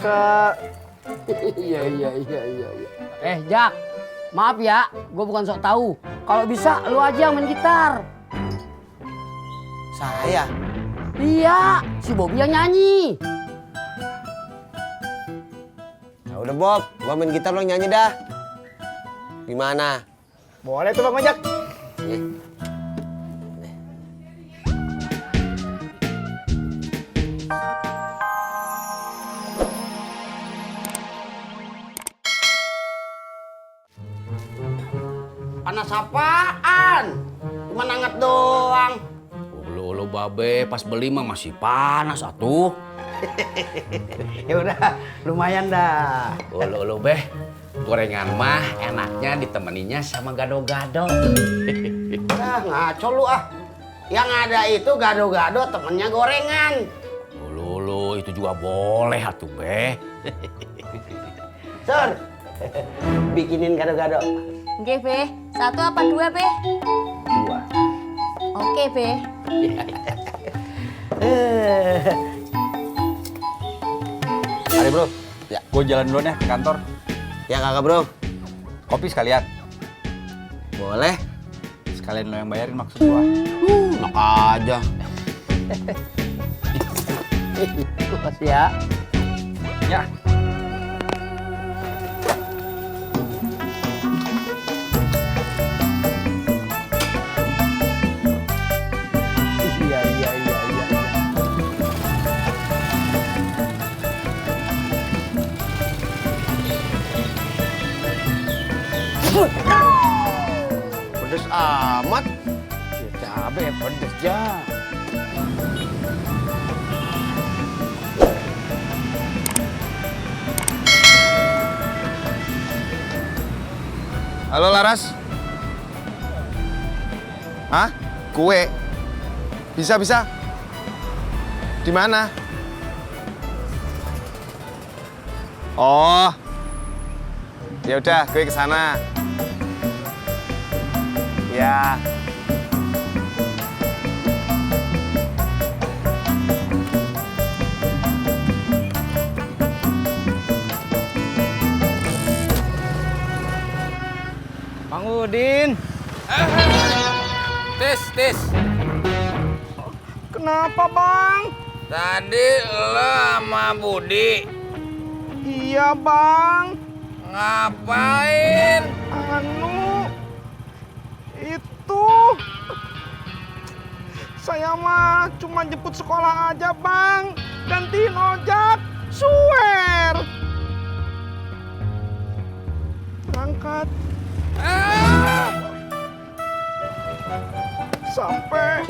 kesel. Iya. Jak, maaf ya, gue bukan sok tahu. Kalau bisa, lu aja yang main gitar. Saya? Iya, si Bobby yang nyanyi. Ya udah Bob, gua main gitar lo nyanyi dah. Gimana? Boleh tuh Bang Ojak. Panas apaan? Cuma anget doang. Ulu babe pas beli mah masih panas atuh. Ya udah, lumayan dah. Ulu beh, gorengan mah enaknya ditemeninya sama gado-gado. Ah, ngaco lu ah. Yang ada itu gado-gado temennya gorengan. Ulu itu juga boleh atuh beh. Sur, bikinin gado-gado. Oke, Be. 1 apa 2, Be? 2. Oke, Be. Mari bro. Ya, gue jalan duluan ya ke kantor. Ya kakak bro. Kopi sekalian. Boleh. Sekalian lo yang bayarin maksud gua. Enak aja. Makasih ya. Ya. Iya. Pedes amat. Ya cabe pedes ya. Halo Laras. Hah? Kue? Bisa. Di mana? Oh. Ya udah, gue ke sana. Ya. Bang Udin. Tis. Kenapa Bang? Tadi lo sama Budi Iya Bang. ngapain? Itu saya mah cuma jemput sekolah aja Bang. Gantiin ojek. Swear. Berangkat. Sampai.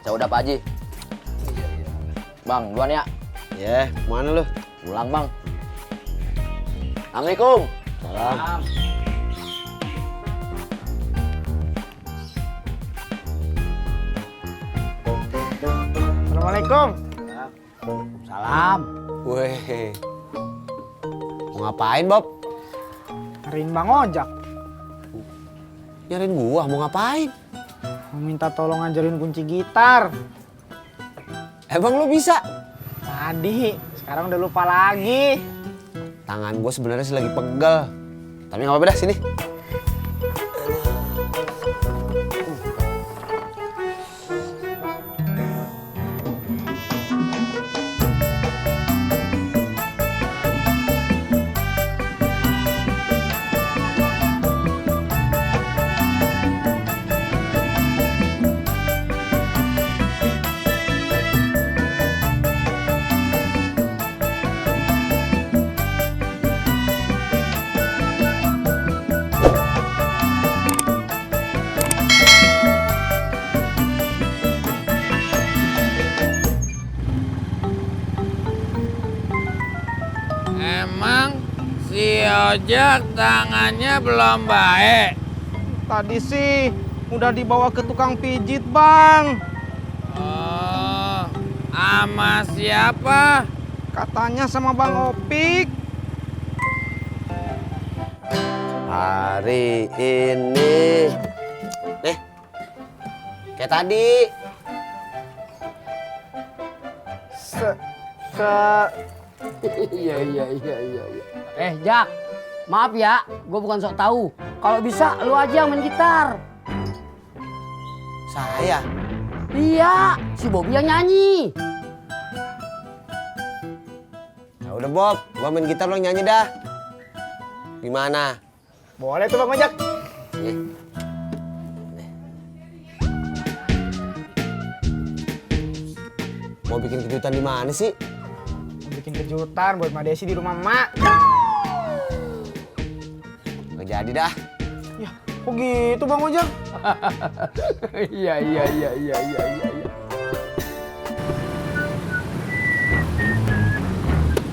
Ya udah Pak Haji. Bang, duluan ya. Ya, mana lu? Pulang Bang. Assalamualaikum. Salam. Assalamualaikum. Salam. Weh. Mau ngapain Bob? Nyariin Bang Ojak. Nyariin gua, mau ngapain? Mau minta tolong ngajarin kunci gitar. Emang lu bisa? Tadi, sekarang udah lupa lagi. Tangan gua sebenarnya sih lagi pegel. Tapi nggak apa-apa dah, sini. Emang si ojek tangannya belum baik? Tadi sih udah dibawa ke tukang pijit Bang. Oh, sama siapa? Katanya sama Bang Opik. Hari ini. Nih. Kayak tadi. Iya. Jak, maaf ya, gue bukan sok tahu. Kalau bisa lu aja yang main gitar. Saya. Iya, si Bobby yang nyanyi. Ya udah Bob, gua main gitar lo nyanyi dah. Gimana? Boleh tuh Bang Ojak. Nih. Mau bikin kejutan di mana sih? Bikin kejutan buat Mbak Desi di rumah Mak. Gak jadi dah. Ya, kok gitu Bang Ojak? Iya.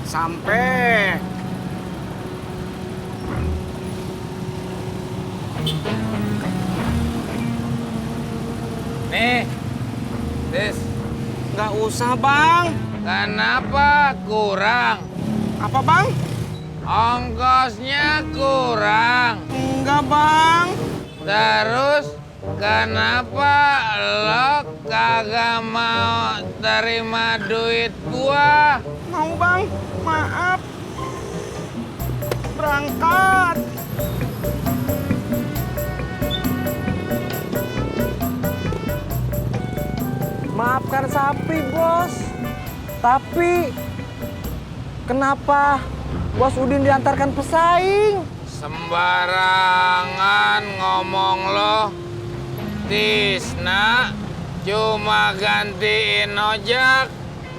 Sampai. Nih, Tis. Nggak usah Bang. Kenapa kurang? Apa Bang? Ongkosnya kurang. Enggak Bang. Terus kenapa lo kagak mau terima duit gua? Mau Bang, maaf. Berangkat. Maafkan Sapri, Bos. Tapi kenapa Bos Udin diantarkan pesaing? Sembarangan ngomong lo. Tisna cuma gantiin ojek,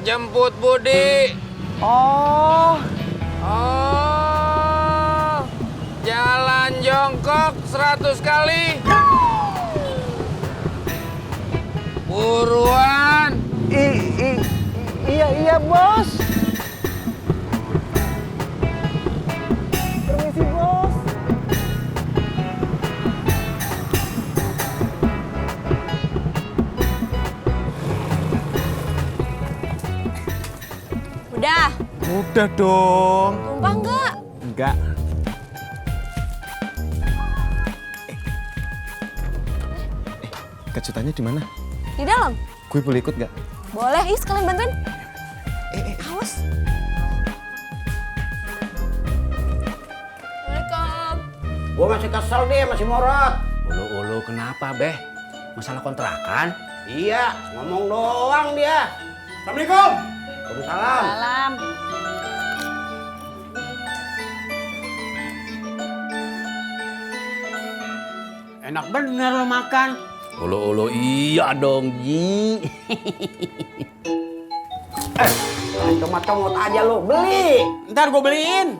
jemput Budi. Oh, Oh, jalan jongkok 100 kali. Buruan. iya Bos. Permisi Bos. Udah, Udah dong. tumpah nggak? Enggak. Kejutannya di mana? Di dalam? Gue boleh ikut nggak? Boleh, ih sekalian bantuin. Awas. Assalamualaikum. Gue masih kesel deh, masih morot. Ulu-ulu kenapa, Beh? Masalah kontrakan? Iya, ngomong doang dia. Assalamualaikum. Waalaikumsalam. Salam. Enak bener lo makan. Ulu-ulu iya dong, Ji. Comot-comot aja lo, beli. Ntar gue beliin.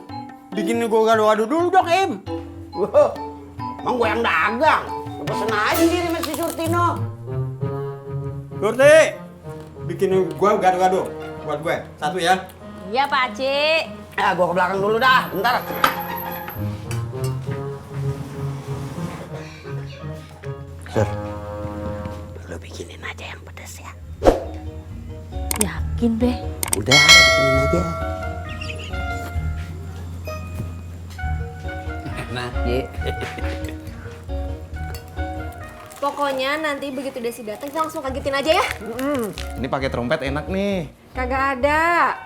Bikin gue gado-gado dulu dong, Im. Emang gue yang dagang. Lu pesen aja sendiri sama si Surtino. Surti, bikin gua gado-gado buat gue. Satu ya. Iya Pak Haji. Gue ke belakang dulu dah, bentar. Sur, lo bikinin aja yang pedas ya. Yakin, Be? Udah, bikinin aja. Enak, Ji. Pokoknya nanti begitu Desi datang kita langsung kagetin aja ya. Ini pakai trompet enak nih. Kagak ada.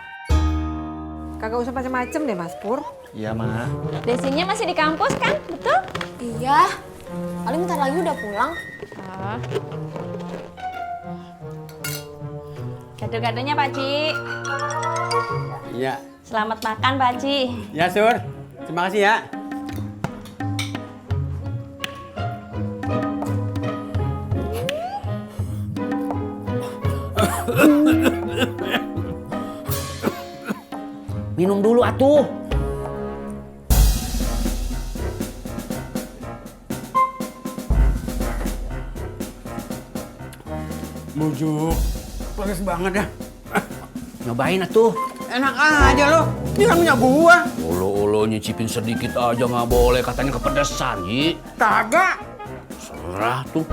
Kagak usah macam-macam deh Mas Pur. Iya, Ma. Desinya masih di kampus kan? Betul? Iya. Paling bentar lagi udah pulang. Kado-kadonya Pak Ci. Iya. Selamat makan Pak Ci. Ya, Sur. Terima kasih ya. Minum dulu atuh. Bujuk. Bagus banget ya. Nyobain atuh. Enak aja lo. Ini kan punya gua. Ulu-ulu nyicipin sedikit aja nggak boleh, katanya kepedesan, Ji. Kagak. Serah tuh.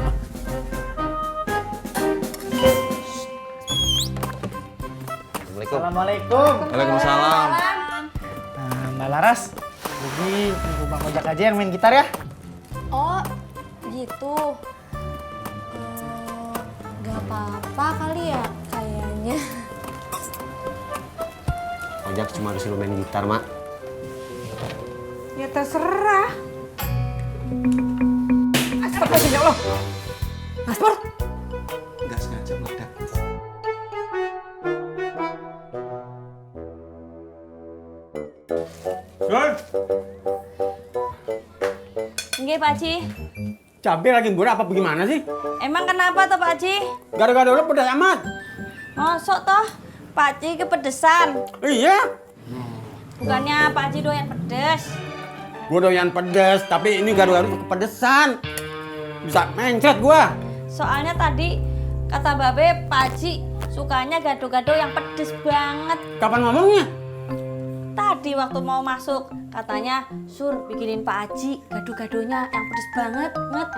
Assalamualaikum. Waalaikumsalam. Mbak Laras, Jadi, tunggu Bang Ojak aja yang main gitar ya. Oh, gitu. Gak apa-apa kali ya, kayaknya. Ojak cuma disuruh main gitar, Mak. Ya terserah. Astagfirullah. Mas Pur. Nggak sengaja meledak. Sur, Nggih, Pak Haji. Cabai lagi murah apa bagaimana sih? Emang kenapa toh, Pak Haji? Gado-gado lo pedas amat. Masuk toh, Pak Haji kepedesan. Iya, Bukannya Pak Haji doyan pedes. gue doyan pedas, tapi ini gado-gado kepedesan. Bisa mencret gua. Soalnya tadi kata Babe, Pak Haji sukanya gado-gado yang pedes banget. Kapan ngomongnya? Tadi waktu mau masuk, katanya Sur bikinin Pak Haji gado-gadonya yang pedes banget, nget.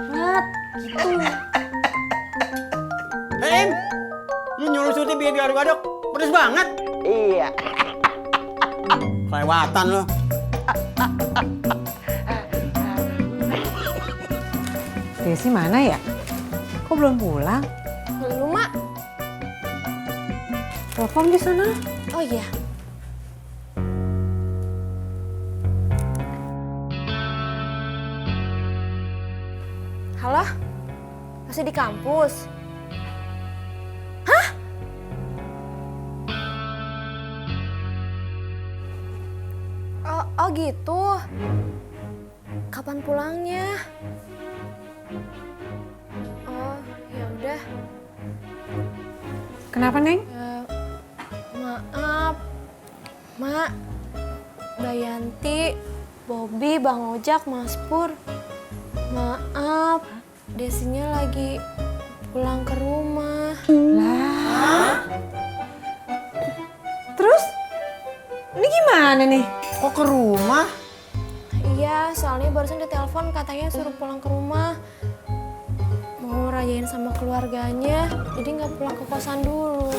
Gitu. Em, lu nyuruh Surti bikin gado-gado pedes banget. Iya. Kelewatan lo. Desi mana ya? Kok belum pulang? Belum, Mak. Telepon di sana. Oh iya. Halo? Masih di kampus? Hah? Oh gitu. Kapan pulangnya? Oh, ya udah. Kenapa, Neng? Maaf. Mak. Mbak Yanti, Bobby, Bang Ojak, Mas Pur. Maaf, Desinya lagi pulang ke rumah. Terus? Ini gimana nih? Kok ke rumah? Iya, soalnya barusan ditelepon katanya suruh pulang ke rumah. Mau rayain sama keluarganya, jadi nggak pulang ke kosan dulu.